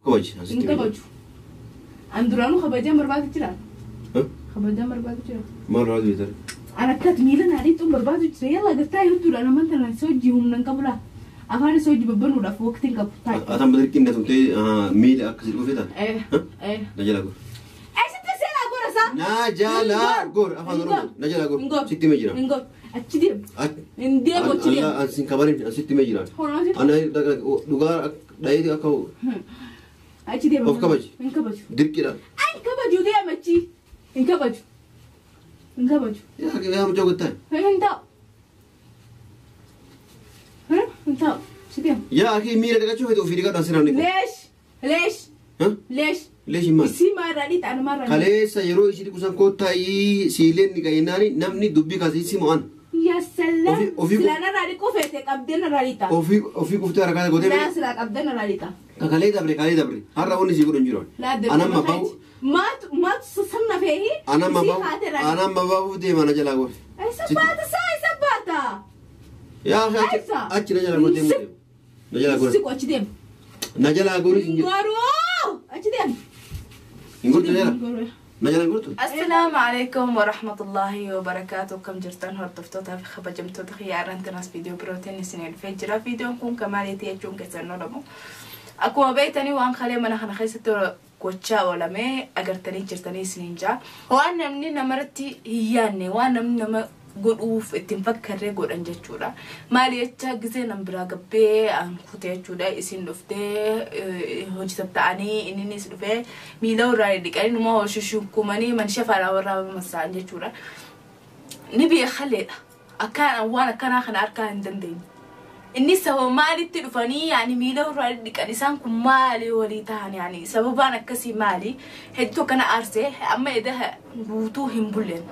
Kabaji. Hin kabaju. An duraanuu kabajaan barbaadu jira. Kabajaan barbaadu jira. Maal barbaadu jirta? An akkas miila naa dhiituun barbaadu jira. Yalla gartaa hedduudha naman tana isa hojii humna hin qabu laa. Afaan isa hojii babbanuudhaaf waqtii hin qabu. Taa'i. Atan badirqiin na tumtee miila akkasii dhufee taate? Eh. Na jala gor. Eessatti seenaa gora isaa? Na jala gor afaan Oromoo. Na jala gor. Sitti himee jira. Hin gor. Achi deem. Hin deemu achi deem. An sin kabarin an sitti himee jira. Horaati. Ana dhugaa dhayee akka Achi deem. Of kabaji. Hin kabaju. Dirqiidha. An kabaju deem achi. Hin kabaju. Hin kabaju. Yaa mucaa gottaa. Hin ta'u. Hin ta'u. Achi deem. Yaa akii miila dhiqachuu feete ofii dhiqadhu asirraan dhiqu. Leesh. Leesh. Leesh. Leesh hin maal? Isii maarraa dhiita ana maarraa dhiita. Kaleessa yeroo ishii dhiqu san koottaayii siileen dhiqa jennaani namni dubbii kaasee si mo'an. Yaa salaam. Ofii Silaa narraa dhiquu feete qabdee narraa dhiita. Ofii kuftee harkaa gootee Laa silaa qabdee narraa dhiita. Kalee dabre kalee dabre har'a wanni sii godhu hin jiru. Laa dabre. Anamma bahu Maatu maatu sanna feehi. anamma Isii bahu haatee irraa anamma bahuuf deema na jalaa goore. Isa baata saa isa baata. Yaa Isa. achi na jalaa goore deemu deemu. Na jalaa goore. Siqu achi deem. Na jalaa goore hin jiru. Goruu achi deem. Hin gortu na jalaa. Na jalaa hin gortu. Assalaamu alaikum warahmatullahi wabarakaatuh. Kam jirtan hordoftoota fi kabajamtoota xiyyaaraan tanaas viidiyoo birootiin isin dhufee jira. Viidiyoon kun kamaaliitii jechuun keessan oolamu. Akkuma beektanii waan kalee mana kana keessatti gochaa oolamee agartanii jirtanii isiniin jaa. Waan namni namarratti hin yaadne waan namni nama godhuuf ittiin fakkarree godhan jechuudha. Maali jecha gisee nam biraa gabbee an kutee jechuudha. Isin dhuftee hojii tatta'anii inninis dhufee miila warraa dhiqanii numa shushukumanii manisha faaraa warraa massa'an jechuudha. Ni beekaleedha. Akkaan waan akkanaa kana harkaa hin dandeenye. Inni sababa maalitti dhufanii yaani miila warraa dhiqan isaan kun maali walii ta'an yaani sababaan akkasii maali hedduu akkana aarsee amma eda guutuu hin bulleen.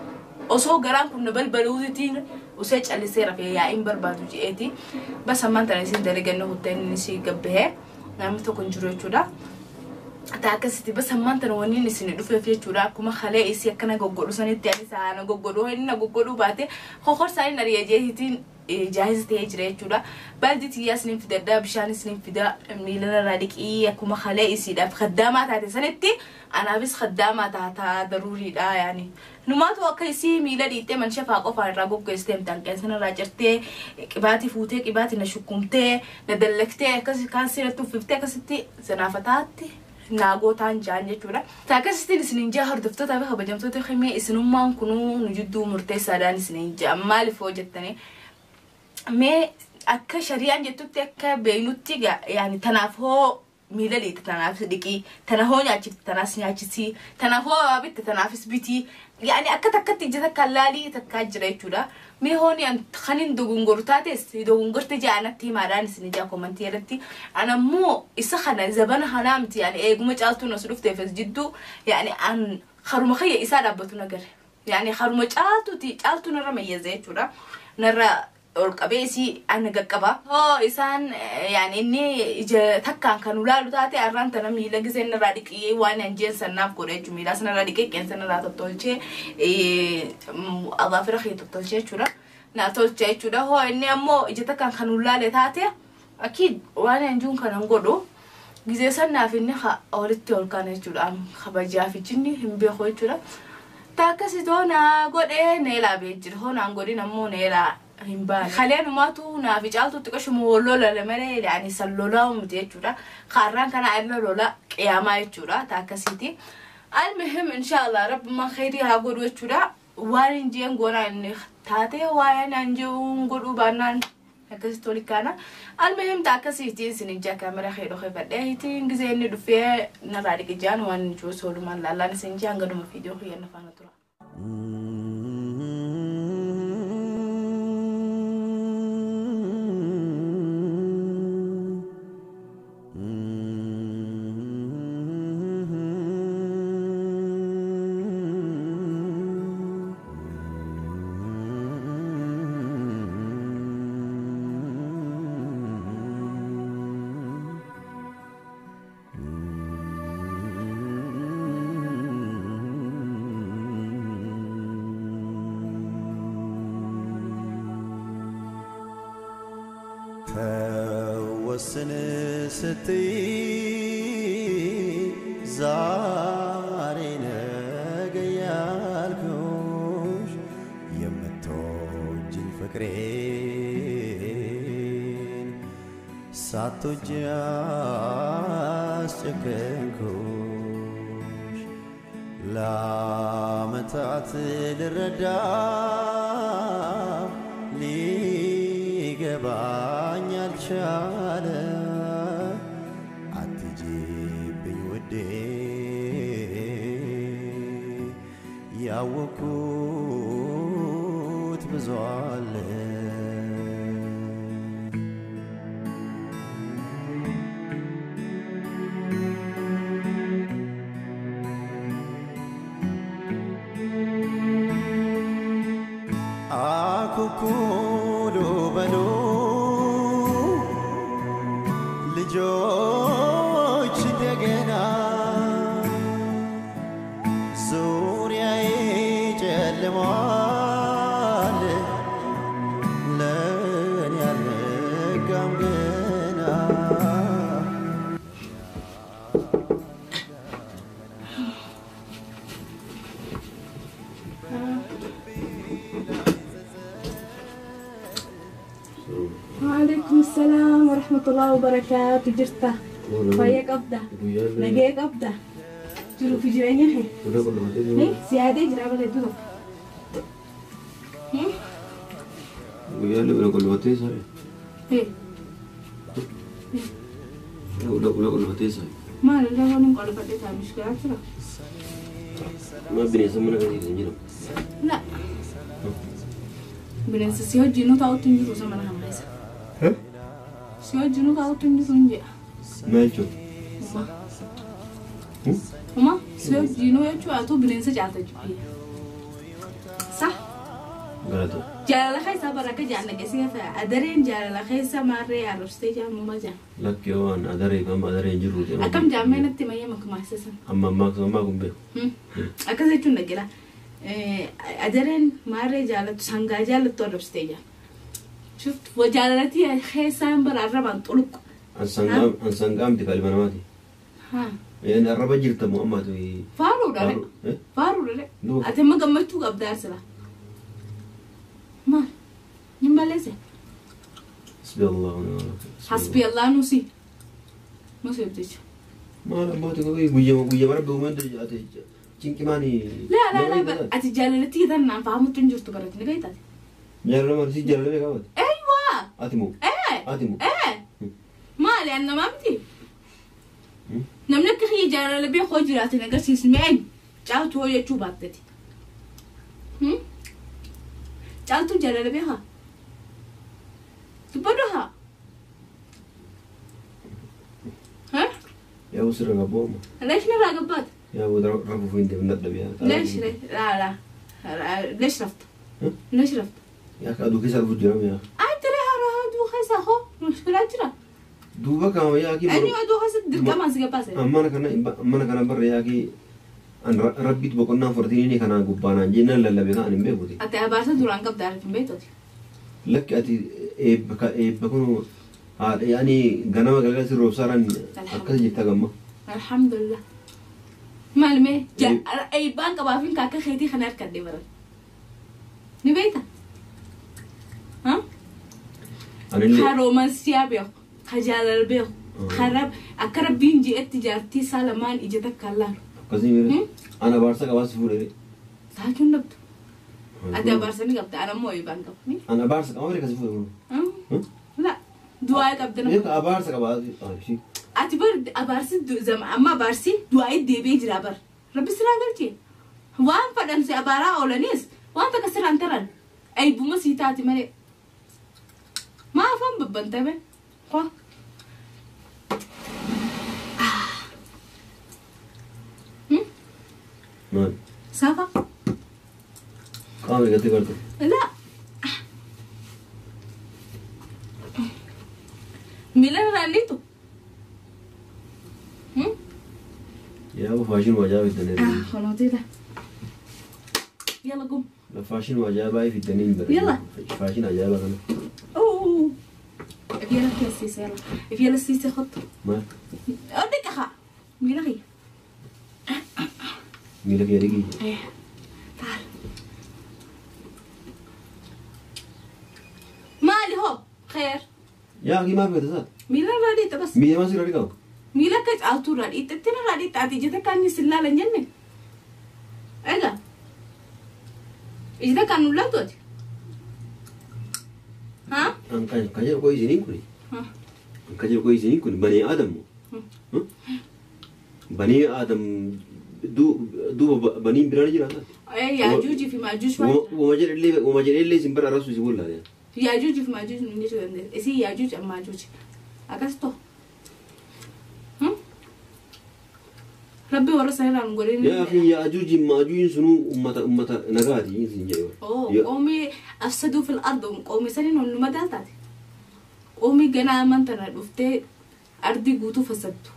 Osoo garaan kun na balbaluutiin usee callisee rafee yaa'iin barbaadu je'eeti. Bas ammaan tana isin dalaganna hotteen inni si gabbahee namni tokko hin jiru jechuudha. Taa akkasitti bas ammaan tana wanni isin dhufeef jechuudha. Akkuma kalee isii akkana goggodhu sanitti ani saana goggodhu inni na goggodhuu baate kokorsaa inni ari'ee jeetiin jaahis ta'ee jira jechuudha. Baldi xiyyaas ni fidadha bishaanis ni fida miila irraa dhiqii akkuma kalee isiidhaaf kaddaamaa taate sanitti anaafis kaddaamaa taataa daruuriidha yaani. Numaatu akka isii miila dhiittee mansha faa qofaan irraa goggoistee miidhaan irraa cirtee qibaatii fuutee qibaatii na shukumtee na dallaktee akkasi kaan seeratti uffiftee akkasitti zanaafataatti naagootaan jaan jechuudha. Akkasittiin isiniin jaa hordoftoota fi kabajamtoota himee isinummaan kunuu nu jidduu murteessaadhaan isiniin jaa maaliif hoo jettanii mee akka shari'aan jettutti akka beeynutti yaani tanaaf hoo miila dhiite tanaaf dhiqii tana hoo nyaachifte tanaas nyaachisii tanaaf hoo bitte tanaafis bitii yaani akka takkatti ija takka laalii takkaa jira jechuudha. Mee hooni kanin dogongoru taates dogongorte jaa anatti himaadhaan isin ijaa komantii irratti an ammoo isa kana zabana kanaa miti yaani eeguma caaltuun as dhufteef as jidduu yaani an haruma kiyya isaa dhaabbatu nagare yaani haruma caaltuuti caaltuu narra mayyaze jechuudha narra ol qabee isii ana qaqqaba. Hoo isaan yaani inni ija takkaan kan ulaalu taate arraan tana miila giseen narraa dhiqee waan an jeen sannaaf godhe jechuudha. Miila sanarraa dhiqee qeensa narraa tottolchee azaafira kee tottolchee jechuudha. Naa tolchee jechuudha. Hoo inni ammoo ija takkaan kan ulaale taate akii waan an juun kanan godhu gisee sannaaf inni walitti ol kaana jechuudha. Kabajaa fi jinni hin beeku jechuudha. Takkasitoo naa godhee neelaa bee jira. Hoo naan godhin ammoo neelaa hin baane. Kaleen umaatu naaf caaltutti qashuma wal lola malee yaani san lolaa miti jechuudha. Kaarraan kana irra lola qiyaamaa jechuudha. Takkasiiti. Almuhim inshallah rabbuma khayrii haa godhu jechuudha. Waan hin jeen goonaa inni taatee waa'ee naan jee'uun godhuu baannaan akkasitti oli kaana. Almuhim takkasiiti isin ijaa kaamera khayrii dhokee hitiin gisee inni dhufee narraa dhiqe jaan waan jiru soolumaan laallaan isin jaan gaduma viidiyoo xiyyanna faana tura. ተወስን ስትይ ዛሬ ነገ ያልኩሽ የምትወጂኝ ፍቅሬን ሳትወጂ አስጨከንኩሽ። ለዓመታት ልረዳ ሊገባኝ አልቻለ። አትጂብኝ ውዴ ያወኩት ብዙ አለ። አኩኩሉ በሉ ልጆች እንደገና ዙሪያዬ ጨልሟል ለእኔ አልነጋም ገና። وعليكم السلام ورحمة الله وبركاته. Jirta fayyaa qabda? Nagee qabda? Jiruu fi jireenya kee siyaadee jira bareedduu tokko. Guyyaan bira qolfatee sabe. Ula qolfatee sabe. Maal illee waan hin qolfadhe taa mishkilaa jira. Ma bineensa mana keessa hin jiru. La. Bineensa si wajjin taa'utti hin jiru isa mana kana keessa. Si wajjin taa'utti hin jiru hin jedha. Maal jechuudha? Uma. Uma si wajjin jechuun atuu bineensa caalta jibbii. Sah. Galata. Jaalala keessa baraka jaalala keessa adareen jaalala keessa maarree arrabsitee jaalmuma jaal. Lakki waan adaree kan adaree hin jiru. Akkam jaammee natti mayyee makmaasisan. Amma ammaa ammaa kun beeku. Akkas jechuun dhagila. Adareen maarree jaalattu sangaa jaalattu arrabsitee jaal. Shuftu jaalalatti keessaan bara arrabaan xuluqu. An sangaa miti kalma namaati. Haa. Arraba jirta moo ammaatu. Faaruudha re. Faaruudha re. Ati amma gammachuu qabda arsila. Maal? Ni balleesse. Hasbi Allah wa ni'mal wakil. Hasbi Allah nusi. Nusi jecha. Maal ammaatu guyyaa guyyaa rabbi uumaan ati cinqimaani. La la la ati jaalalatti tan naan fahamutu hin jirtu baratti ni beektaati. Jaalala maal si jaalala beekaa waati? Eeywa. Ati moo? Ati moo? Maali an namaa miti? Namni akka kiyya jaalala beeku hoo jiraate agarsiisu mi'een caaltu hoo jechuu baattati. Caaltu jaalala beekaa? Dubbadhu haa? Yaa sirra gabbooma. ليش نرى قبات؟ Yaa rafuuf hin deemne dadhabe. ليش لا لا ليش رفت؟ ليش رفت؟ Yaa akka aduu keessa dhufu jira yaa. أنت ليه أدو خيسة خو مشكلة جرا. Duuba kaama yaa kii. أني أدو خيسة دركا ما سيجا باسه. Mana kana barra yaa kii an rabbiitu boqonnaa fudhatanii kana gubbaanaan jennaan lallabe kan hin beekuti. Ati abaarsa duraan qabda arif hin beektooti. Lakki ati eebba kun haadha yaani ganama galgala si roobsaaraan akkas jirta gamma. Alhamdulillah. Maal mee eebbaan qabaafin kaaka keetii kana harkadhee baran. Ni beekta? Anillee. Ka roomansiyaa beeku, ka jaalala beeku, ka akka rabbiin je'etti jaartii isaa lamaan ija takkaan laalu. Akkasii mire. Ana abaarsa qabaas fuudhee. Saachuun dhabdu. Ati abaarsa ni qabda, ana immoo eebbaan qaba. Ana abaarsa qaba malee akkasii fuudhee. La du'aa qabda nama. Eega abaarsa qabaa. Ati bar abaarsi amma abaarsi du'aa deebi'ee jira bar. Rabbi siraan galchee. Waan fadhan si abaaraa oolanis waan takka siraan taran. Eebbuma sii taati malee. Maa afaan babbantame? Kwa. Maal? Saafa? Qaama rigattee bartu. La. Miila irraan liitu? Yaa faashinuma ajaa'ibaa fiddanii. Honotiidha. Yalla gum. Faashinuma ajaa'ibaa fiddanii hin barreeffame. Yalla. Faashin ajaa'ibaa kana. أوه. يلا السيسة يلا. يلا السيسة خط. Maal? أودك أخا. ميلا غي. Miila kee dhiqii. Eh, taal. Maali hoo? Kheer. Yaa akii maal feete saat? Miila irraa dhiixa bas. Miila maal sirraa dhiqamu? Miila akka caaltuu irraa dhiixxetti irraa dhiixa ati ija takkaan ni sillaalan jenne. Egaa. Iji takkaan nu laattu ati. Haa? An kan jedhu koo isiniin kuni. An kan jedhu koo isiniin kuni banii Aadam moo? Banii Aadam duuba baniin biraan jira saat? Yaajuujii fi maajuuj waan. Wama jedhellee isin bira arrabsu isin wallaale. Yaajuujii fi maajuuj nu jechuu dandeessa. Isin yaajuuj an maajuuj. Akkas ta'u. Rabbi warra sanirraa nu godhin. Yaa fi yaajuujiin maajuujiin sunuu ummata nagaati isin jedhe. Oo qoomii afsaduu fil ardu qoomii saniin ol nu madaal taate. Qoomii ganaa amantana dhuftee ardii guutuu fasaddu.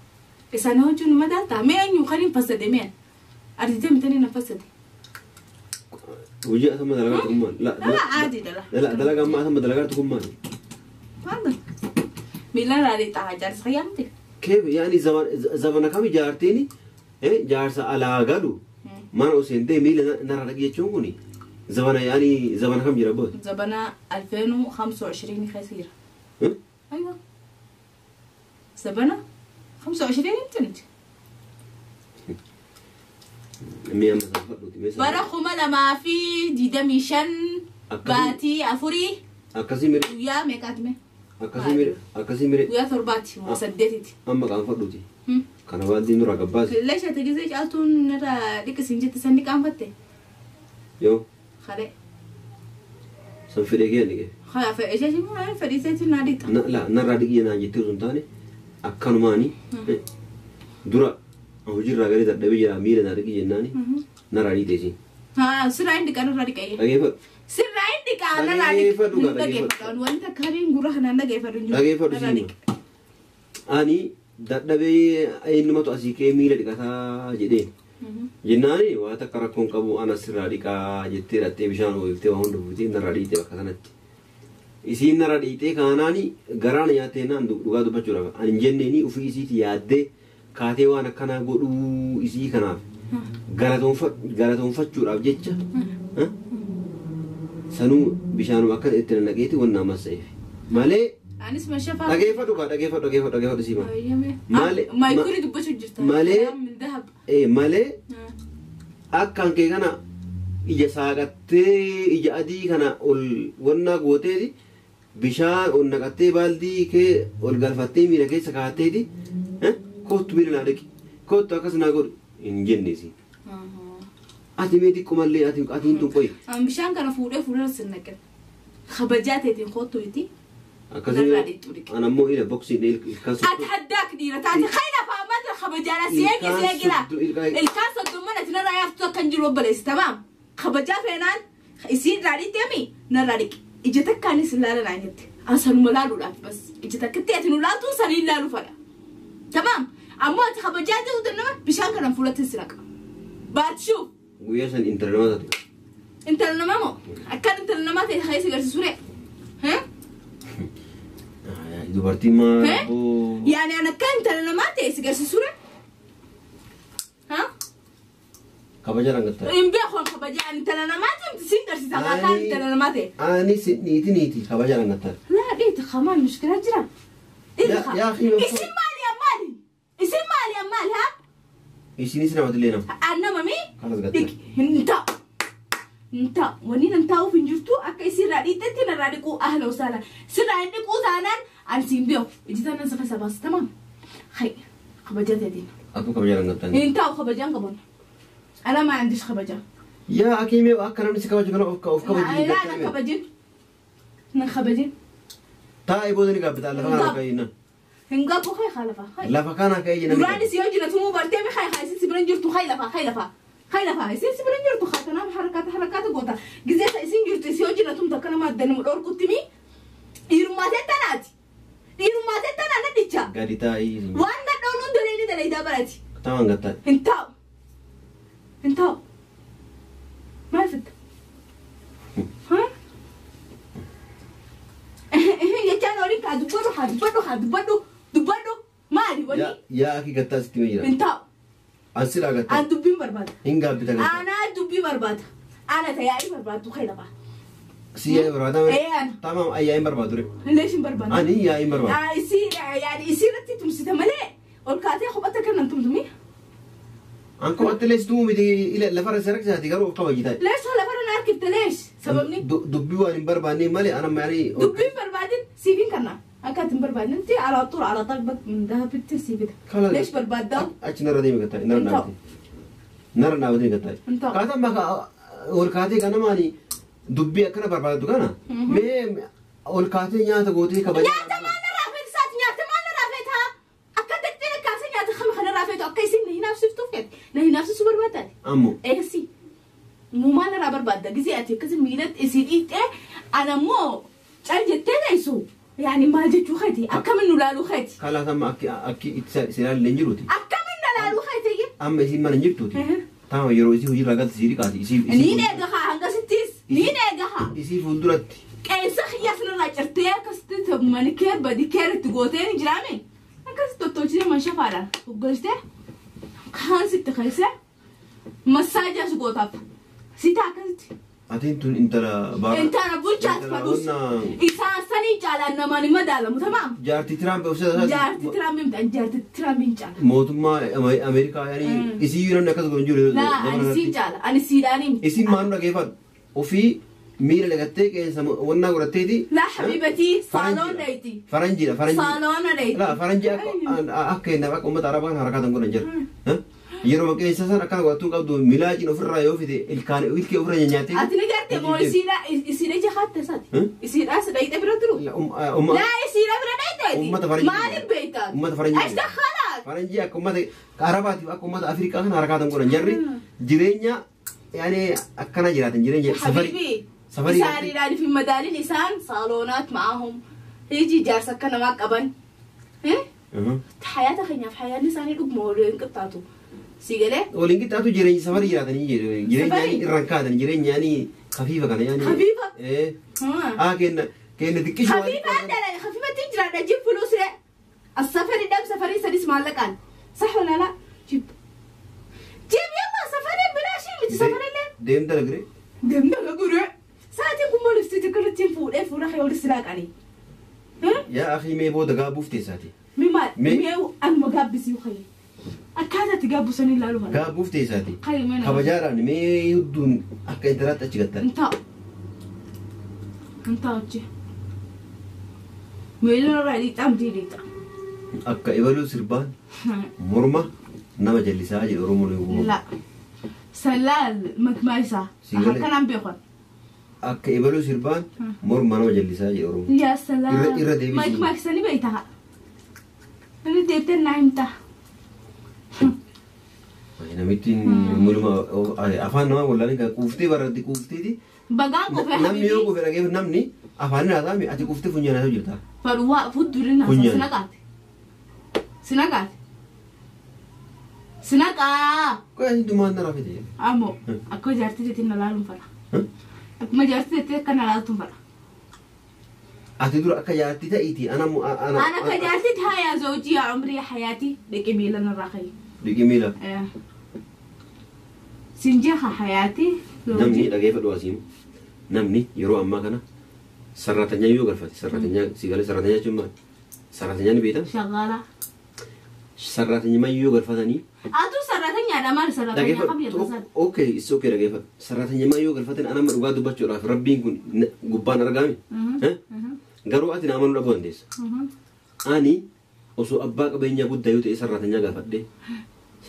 Isaan hojii nu madaal ta'a. Mee eenyu kan hin fasade mee? Ardii deemtanii na fasade. Hojii asama dalagaa tokkummaan. Dala aadii dala. Dalagaa amma asama dalagaa tokkummaan. Maal? Miila irraa xahaa jaarsa yaamte. Keef yaani zamana kam ijaarteeni jaarsa alaa galu mana osoo miila narra dhaqi jechuun kuni zamana yaani zamana kam jira bood. Zabana 2025 keessa jira. Aywa. Zabana 25 inti. Mee amma saafadhuuti mee Bara 2025 baatii afurii Akkasii mire guyyaa meeqaati mee? akkasii mire akkasii mire Guyyaa torbaati moo saddeetiiti. amma qaanfadhuuti. Kana baaldii nurraa gabbaasi. Leesha ati gisee caaltuun irraa dhiqisiin jette san ni qaanfatte? Yoo Kale. san fedhee kee dhiqe. Haa fedhee ishee fedhiiseetiin naa dhiqa. Narraa dhiqii naan jettee osoo hin taane akkanumaani dura hojiirraa galee dadhabee jira miila naa dhiqii jennaani narraa dhiqee isiin. Haa sirraa hin dhiqan irraa dhiqee. Dhageeffadhu. Sirraa hin dhiqaa narraa dhiqe. Dhageeffadhu gaa dhageeffadhu. Wanta kariin gurra kanaan dhageeffadhu hin jiru. Dhageeffadhu siin. Ani dadhabee eenyumatu asii kee miila dhiqataa jedheen. Jennaani waa takka rakkoon qabu ana sirraa dhiqaa jettee dhattee bishaan ooyiftee waa hunda buutee narraa dhiqxe bakka sanatti. Isiin narraa dhiqxee kaanaani garaan nyaattee naan dhugaa dubbachuudhaaf ani hin jenneeni ofii isiiti yaaddee kaatee waan akkanaa godhuu isii kanaaf galatoonfachuudhaaf jecha sanuu bishaanuma akka itti nannaqeeti wanna massa'eef malee Anis mashafaa. dhageeffadhu kaa dhageeffadhu dhageeffadhu dhageeffadhu siima. Malee. Maayikurii dubbachuu jirta. Malee. Dahab. Malee akkaan kee kana ija saaqattee ija adii kana ol wannaa gooteeti bishaan ol naqattee baaldii kee ol galfattee miila keessa kaatteeti kootu miila naa dhiqi kootu akkas naa godhu hin jenne isiin. Ati mee xiqqoomallee ati hin tuqqoyi. Bishaan kana fuudhee fuudhee sin naqe. Kabajaa teetiin kootu iti. Akkasii ana ammoo ila boksii ilkaan أتحداك ديرة تاتي خيلة فأمات خبجانا سيجي سيجي لا الكاس الضمنة نرى يفتو كان جلو بلس تمام خبجا فينان يصير راري تيمي نراريك إجتك كان سلالة نعنيت أصلا ملالو لا بس إجتك تيتي نولاتو سنين لالو فلا تمام أما خبجا تودنا بشان كان فولت السرقة بعد شوف Guyyaa san intala namaa taate. أنت لنا مامو أكان أنت لنا ما تخيس جالس سوري ها Dubartiin maal يعني أنا كنت أنا ما تيس جالس سوري ها Kabaja rangatta. إن بيخون خبجة أنت لنا ما تيم تسين جالس ساقا كان أنت لنا ما تي Ani niiti niiti kabaja rangatta. لا ليه تخمان مشكلة جرا يا أخي اسم مالي يا مالي اسم مالي يا مالي ها Isinis namatti illee nama. أنا مامي Kanas gatta. ديك انت انت ونين انت وفين جرتو أكا يصير رادي تتنا رادي كو أهلا وسهلا سر رادي كو ثانان أنا سيمبيو إجيت أنا سفسا بس تمام خي خبجة تدين Atuu kabaja rangatta. انت وخبجان قبل أنا ما عنديش خبجة Yaa akii mee akka namni si kabaju kana of kabaju. لا أنا خبجين أنا خبجين Taa'ee booda ni gaabbata lafa kana ka'ee jennaan. هنقابو خي خلفة خي Lafa kana ka'ee jennaan. دوراني سيوجي نتمو برتي خي خي سيسي برنجرتو خي لفا خي لفا خي لفا سيسي برنجرتو خي تنام حركات حركات قوتا جزيت سين جرتو سيوجي نتم تكنا ما دنم دور كتمي يرماتي تناتي يرماتي تنا نديتشا Gadi taa'ii. وانا دونون دليني دلي دابرتي Taa'an gattaa. انتاو انتاو ما فت ها يا كان اوريك دبدو دبدو دبدو دبدو مالي وني Yaa akii gattaa sitti mee jira. انتاو An silaa gattaa. An dubbiin barbaada. Hin gaabbita gattaa. Anaa dubbii barbaada. Ana tayaa'ii barbaaddu kee lafaa. Si yaa'ii barbaada malee. Ee ana. Tamaam an yaa'ii barbaadu ture. Leesh hin barbaanne. Ani yaa'ii barbaadu. Ah, isii yaani isii irratti tumsite malee ol kaatee kophatti akka nan tumtumi. An kophatti lees tumuu miti lafarra si harkisaati garuu of kabajii taa'e. Leesh lafarra na harkifte leesh sababni. Dubbii waan hin barbaanne malee an amma yaani. Dubbii hin barbaadin siifiin kanna. Akka ati hin barbaadin alaa xura alaa xaqbaq min dahabitti siifita. Leesh barbaaddaa. Achi narra deemi gattaa narra dhaabatee. Narra dhaabatee gattaa. Hin ta'u. Kaata amma ol kaatee kana maali dubbii akkana barbaaddu kana mee ol kaatee nyaata gootee kabajaa. Nyaata maal narraa feetu isaati nyaata maal narraa feeta? Akka daqxee kaasee nyaata kama kanarraa feetu akka isin na hinaafsiftuuf feete na hinaafsisuu barbaaddaati. Ammoo. Eessi. Muu maal narraa barbaadda gisee ati akkasi miilatti isii dhiittee ana immoo cal jettee teessu. Yaani maal jechuu keeti akkamiin nu laaluu keeti. Kalaas amma akki akki itti si ilaalle hin jiruuti. Akkamiin na laaluu keeti. Amma isiin mana hin jirtuuti. Taama yeroo isii hojiirraa galte sii dhiqaati. Niin eega haa hangasittis niin eega haa. Isii fuulduratti. Qeensa xiyyaa sanarraa cirtee akkasitti manikeer badikeer itti gootee ni jiraame. Akkasitti tottolchitee manshafaadhaan hoggalchitee kaan sitti keessee massaajaas gootaaf. Sitaa akkasitti. Atiin tun intala baara. Intala bulchaas fadhuus. Isaan sanii caalaan namaan hin madaalamu tamaam. Jaartii Tiraamp of Jaartii Tiraamp miti jaartii Tiraamp hin caala. Mootummaa Ameerikaa yaani isii namni akkas godhu hin jiru. Laa ani siin caala ani siidhaan himi. Isin maanu dhageeffadhu ofii miila dhagattee qeensa wannaa godhatteeti. Laa habiibatii saaloon dhayti. Faranjiidha faranjii. Saaloon dhayti. Laa faranjii akka kennaaf akka uummata arabaa kana harakaatan godhan jira. Yeroo qeensa san akkana godhattuu qabdu milaaciin ofirraa yoo fite ilkaan ilkee ofirra nyaattee. Ati ni garte moo isiidha isiidha jahaatti isaati. Isiidha si dhayite bira turu. Laa isiidha bira dhayite. Uummata faranjii. Maaliif beektaa? Uummata faranjii. Ashta khalaas. Faranjii akka uummata arabaatiif akka uummata Afrikaa kana harakaatan godhan jarri jireenya yaani akkana jiraatan jireenya safarii. Safarii. Isaaniidhaan fi madaalin isaan saaloonaat ma'aahum. Hijii ijaarsa akka namaa qaban. Hayaata keenyaaf hayaanni isaanii dhuguma waliin qixxaatu. Si galee? Waliin qixxaatu jireenya safarii jiraatanii jireenya irraan kaatan jireenya yaani kafiifa kana yaani. Kafiifa? Aa kenna kenna xiqqishu. Kafiifa dhala kafiifatti jiraadha jib fuluusre. As-safarii dham safarii sadis maallaqaan. Sax wala laa jib. Jib yalla safarii bilaashii miti safarii lee. Deem dalagre. Deem dalagre. Sa'aatiin kun maal ibsitu akkanatti fuudhee fuula kee walitti silaaqanii. Yaa akhi mee booda gaabbuuf teessaati. Mee maal mee anuma gaabbisii kayyi. Akkaataa itti gaabbisanii ilaalu mala. Gaabbuuf teessaati. Kabajaadhaan mee hudduun akka intalaatti achi gattan. Hin taa'u. Hin taa'u achi. Meeshaan irraa dhiixaa miti dhiixaa. Akka ibaluu sirbaan morma nama jallisaa jedhu Oromoon yoo. La. Salaal makmaa isaa. Akkanaan beekan. Akka ibaluu sirbaan morma nama jallisaa jedhu Oromoon. Yaa salaam. Irra deebisii. Makmaa isaanii beektaa. Inni deebitee naa himtaa. Namittiin muluma afaan namaa wallaalee kan quuftee barratti quufteeti. Bagaan qofee Namni yoo quufe dhageef namni afaan haasaa ati quuftee funyaan haasa'u jirta. Fadhuwaa fuuldurri naa sina qaate. Sina qaate. Sina qaa. Qoy ati dumaan na rafete. Ammoo akka jaartii jettee na laaluun fadha. Akkuma jaartii jettee akka na laaltuun fadha. Ati dura akka jaartii ta'iiti ana. Ana akka jaartii taayaa zawjii yaa umrii hayaatii dhiqi miila narraa kayi. Dhiqi miila. Sinjaha hayaatii. Namni dhageeffadhu asiin namni yeroo ammaa kana sarratanyaa yoo galfate sarratanyaa si galee sarratanyaa jechuun maali? Sarratanyaa ni beektaa? Shaqala. Sarratanyummaa yoo galfatanii. Atuu sarratanyaadha maal sarratanyaa kam jedhu san? Okay, it's okay dhageeffadhu. Sarratanyummaa yoo galfatan ana amma dhugaa dubbachuudhaaf rabbiin kun gubbaan argame. Garuu ati na amanuu dhabuu dandeessa. Ani osoo abbaa qabeenyaa guddaa yoo ta'e sarratanyaa gaafadhee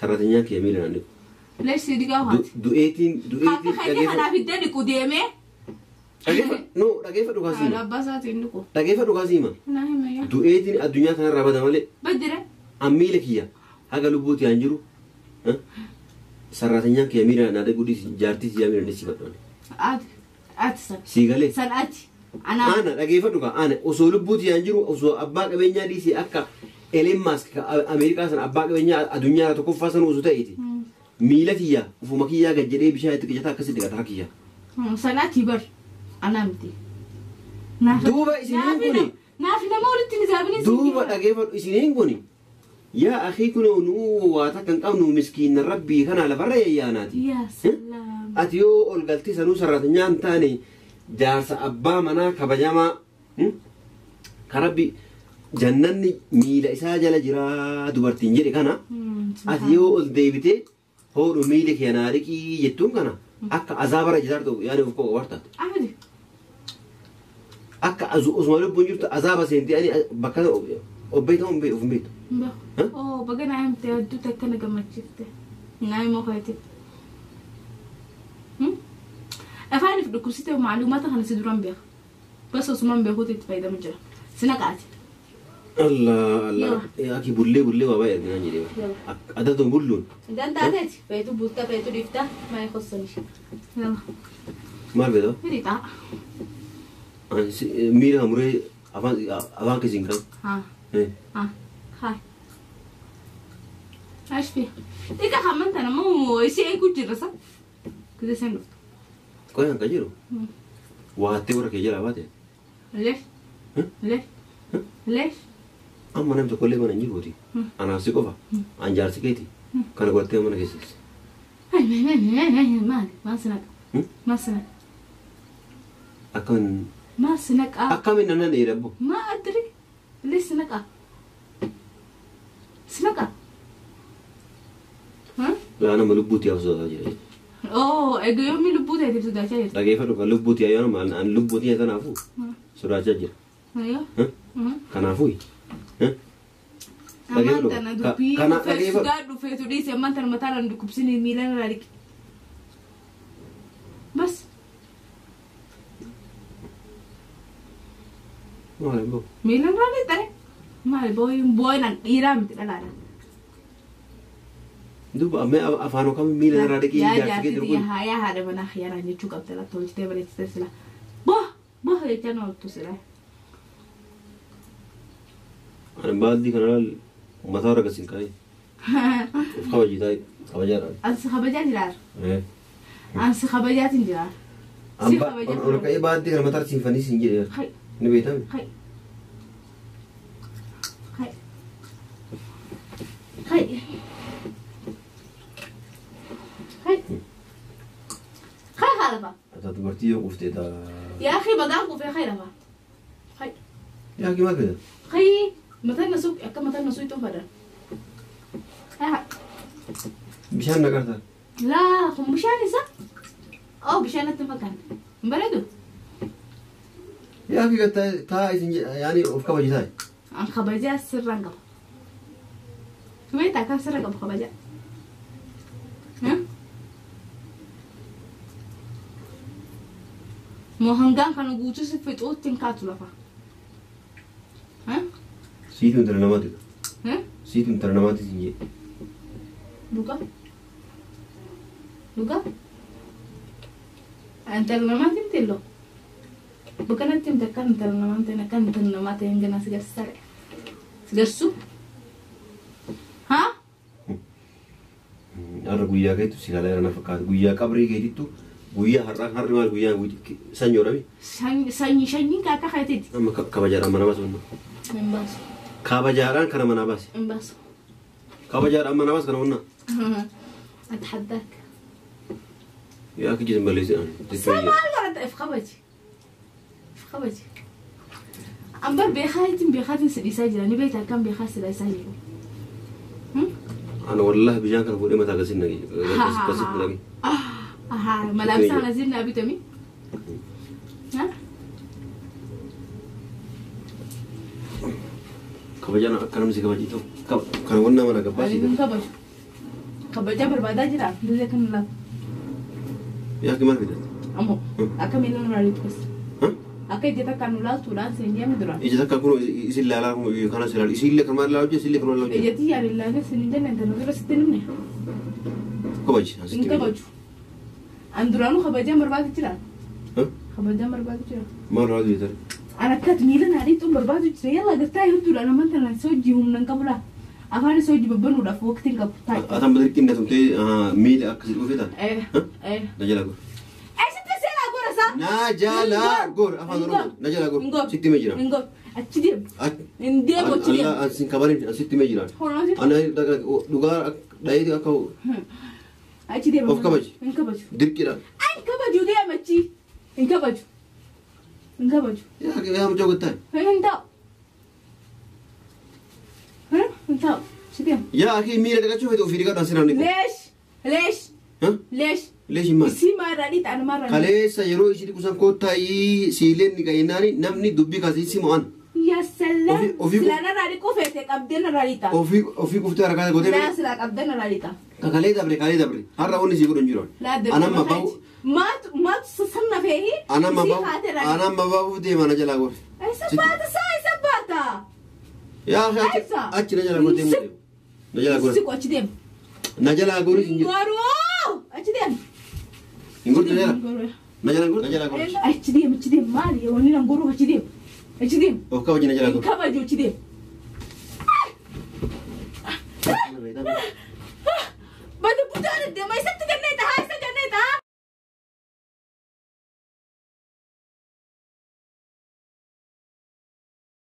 sarratanyaan kee miila naannoo. Lees si dhiqaa waati. Du'eetiin Akka keetii kanaaf iddoo dhiqu deemee. Dhageeffadhu dhageeffadhu kaasiima. Abbaa isaatiin dhiqu. Dhageeffadhu kaasiima. Du'eetiin addunyaa kanarraa bada malee. Baddire. Ammiila kiyya haga lubbuuti aan jiru sarratanyaan kee miila naa dhiqu jaartii siyaa miila dhiqu. Ati ati san. Sii galee. San ati. Ana dhageeffadhu kaa ana osoo lubbuuti aan jiru osoo abbaa qabeenyaa dhiisee akka Elon Musk Ameerikaa sana abbaa qabeenyaa addunyaa tokkoffaa sana osoo ta'eeti. Miila kiyya ufuma kiyyaa gad jedhee bishaan itti qicataa akkasitti dhiqata harka kiyya. Sanaatii bar ana miti. Duuba isiniin kuni. Naaf nama walitti nizaabini. Duuba dhageeffadhu isiniin kuni. Yaa akii kunoo nuu waa takka hin qabnu miskiina rabbii kana lafarra yayyaanaati. Yaa salaam. Ati yoo ol galtee sanuu sarratanya hin taane jaarsa abbaa manaa kabajamaa ka rabbi jannanni miila isaa jala jiraa dubartiin jedhe kana ati yoo ol deebitee hoodhu miila kee naa dhiqii jettuun kana akka azaabara jiraatu yaani of koo wartaate. Ahmedi. Akka osuma lubbuun jirtu azaaba seentee ani bakka obbeeta of hin beektu. Oo baga naa himte hedduu takka na gammachiifte. Naa himoo keetiif. Afaaniif dhukkubsite macluumaata kana si duraan beeka. Bas osumaan beekuutu itti fayyadamu jira. Sina qaati. Allah Allah. Aki bullee bullee waa baay'ee arginaan jedhee. Adatuun bulluun. Dandaateeti. Feetu bulta feetu dhiifta maa qossani. Maal beektaa? Hiriixaa. Miila muree afaan keessiin qabu. Haa. Haa. Haa. Ashfi. Tika hamman tana moo ishee eeguu jirra sa. Kizee seen dhuftu. Qoyaan kan jiru. Waattee warra kee jalaa baate. Leef. Leef. Leef. Amma namni tokkollee mana hin jiruuti. Anaaf si qofa. An jaarsi keeti. Kana godhattee mana keessatti. Maali? Maal sinaqa? Maal sinaqa? Akkamiin. Maal sinaqa? Akkamiin nan dheera abbo. Maa adri? Lee sinaqa? Sinaqa? Laa nama lubbuutti yaa'u sodaataa jira. Oo egaa yoomii lubbuu ta'eetiif sodaachaa jirta? Dhageeffadhu kan lubbuutti yaa'u nama an lubbuutti yaa'u kanaafuu sodaachaa jira. Kanaafuu. Ammaan tana dubbii sodaa dhufeetu dhiise ammaan tana mataa irraan dhukkubsini miila irraa dhiqe. Bas. Maali boo? Miila irraa dhiqxare. Maali booyin booyin an dhiiraa miti dhalaadha. Duuba amma afaan kam miila irraa dhiqee jaarsi kee jiru kun. Yaa haadha manaa xiyyaaraan jechuu qabda laata tolchitee bareechitee sila. Boh boh jechaa nama ooltu sila. Ani baaldii kana laal mataa irra gasiin kaa'e. Of kabajii taa'e kabajaadhaan. Ansi kabajaa jiraar. Ansi kabajaatiin jiraar. Ol ka'ee baaldii kana mataa irra siin fannisiin jedhe. Ni beekame. Hai. Hai. Hai. Hai. Hai haalafa. Ata dubartii yoo quuftee taa. Yaa akhi bagaan quufee hai lafa. Hai. Yaa akhi maal fedha? Hai. Mataan na suuqi akka mataan na suuqi fadhan. Bishaan na qartaa? Laa kun bishaan isa? Oo bishaan natti hin fakkaanne. Hin bareedu? Yaa akhi taa isin yaani of kabaji taa'i. An kabajaa sirraan qaba. Beektaa akkam sirra qabu kabajaa? Moo hangaan kana guutuu si fixuutti hin kaatu lafa. Siitu intala namaati. Siitu intala namaati siin jedhe. Dhugaa? Dhugaa? Intala namaati miti illoo? Bakka natti himte akkan intala namaa hin ta'in akkan intala namaa ta'in ganaa si garsiisaa Si garsiisu? Haa? Har'a guyyaa keetu si kalaa na fakkaata. Guyyaa qabrii keetittu guyyaa har'aa har'i maal guyyaa sanyoodhami? Sanyii shanyiin kaaka keetiiti. Amma kabajaadhaan mana baasa wanna. Hin baasu. Kabajaadhaan kana manaa baase. Hin baasu. Kabajaadhaan manaa baase kana wanna. أتحداك. Yaa akki jiran balleessi. Maal godhata if kabaji. If kabaji. Ambar beekaatiin beekaatiin si dhiisaa jira ni beektaa akkam beekaa si dhiisaa jiru. Ana wallahi bishaan kana fuudhee mataa gasiin naqe. Gasitti naqe. Malaabsaan asiin naa bitami. Kabajaan akka namni si kabajii ta'u. Kana wanna mana gabbaasii. Ani kabaju. Kabajaa barbaadaa jira. Biyya kana laata. Yaa akki maal fidatte? Ammoo akka miila nurraa dhiqus. Akka ija takkaan nu laaltuudhaan siin jeeme duraan. Ija takka kun isin laalaa kana si laalu. Isin illee kan maal laalu jira isin illee kan maal laalu jira. Ija tiyyaan ilaalee siin hin jenne intala dura sitti himne. Kabaji. Hin kabaju. An duraanuu kabajaan barbaadu jira. Kabajaan barbaadu jira. Maal barbaadu jirta? An akkat miila naa dhiituun barbaadu jira. Yalla gartaa hedduudha naman tana isa hojii humna hin qabu laa. Afaan isa hojii babbanuudhaaf waqtii hin qabu. Atan badirqiin na tumtee miila akkasii dhufee taate? Na jala gor. Eessatti seenaa gora isaa? Na jala gor afaan Oromoo. Na jala gor. Sitti himee jira. Hin gor. Achi deem. Hin deemu achi deem. An sin kabarin asitti mee jiraan. Horaati. Ana dhugaa dhayee akka Achi deem. Of kabaji. Hin kabaju. Dirqiidhaan. An kabaju deem achi. Hin kabaju. Hin kabaju. Yaa mucaa gottaa. Hin ta'u. Hin ta'u. Achi deem. Yaa akii miila dhiqachuu feete ofii dhiqadhu asirraan dhiqu. Leesh. Leesh. Leesh. Leesh hin maal? Isii maarraa dhiita ani maarraa dhiita. Kaleessa yeroo ishii dhiqu san koottaayii siileen dhiqa jennaani namni dubbii kaasee si mo'an. Yaa salaam. Ofii- Silaa narraa dhiquu feete qabdee narraa dhiita. Ofii kuftee harkaa gootee Laa silaa qabdee narraa dhiita. Kalee dabre kalee dabre har'a wanni sii godhu hin jiru. Laa dabre. Anamma bahu Maatu maatu sanna feehi. anamma Isii bahu haatee irraa dhiita. anamma bahuuf deema na jalaa goore. Isa baata saa isa baata. Yaa achi Eessa? achi na jalaa gootee deemu. Na jalaa goore. Siqu achi deem. Na jalaa goore hin jiru. Goruu achi deem. Hin gortu na jalaa. Na jalaa goore. Na jalaa goore. Achi deem achi deem maali wanni nan goruu achi deem. Achi deem. Of kabaji na jalaa Hin goore. kabaju achi deem.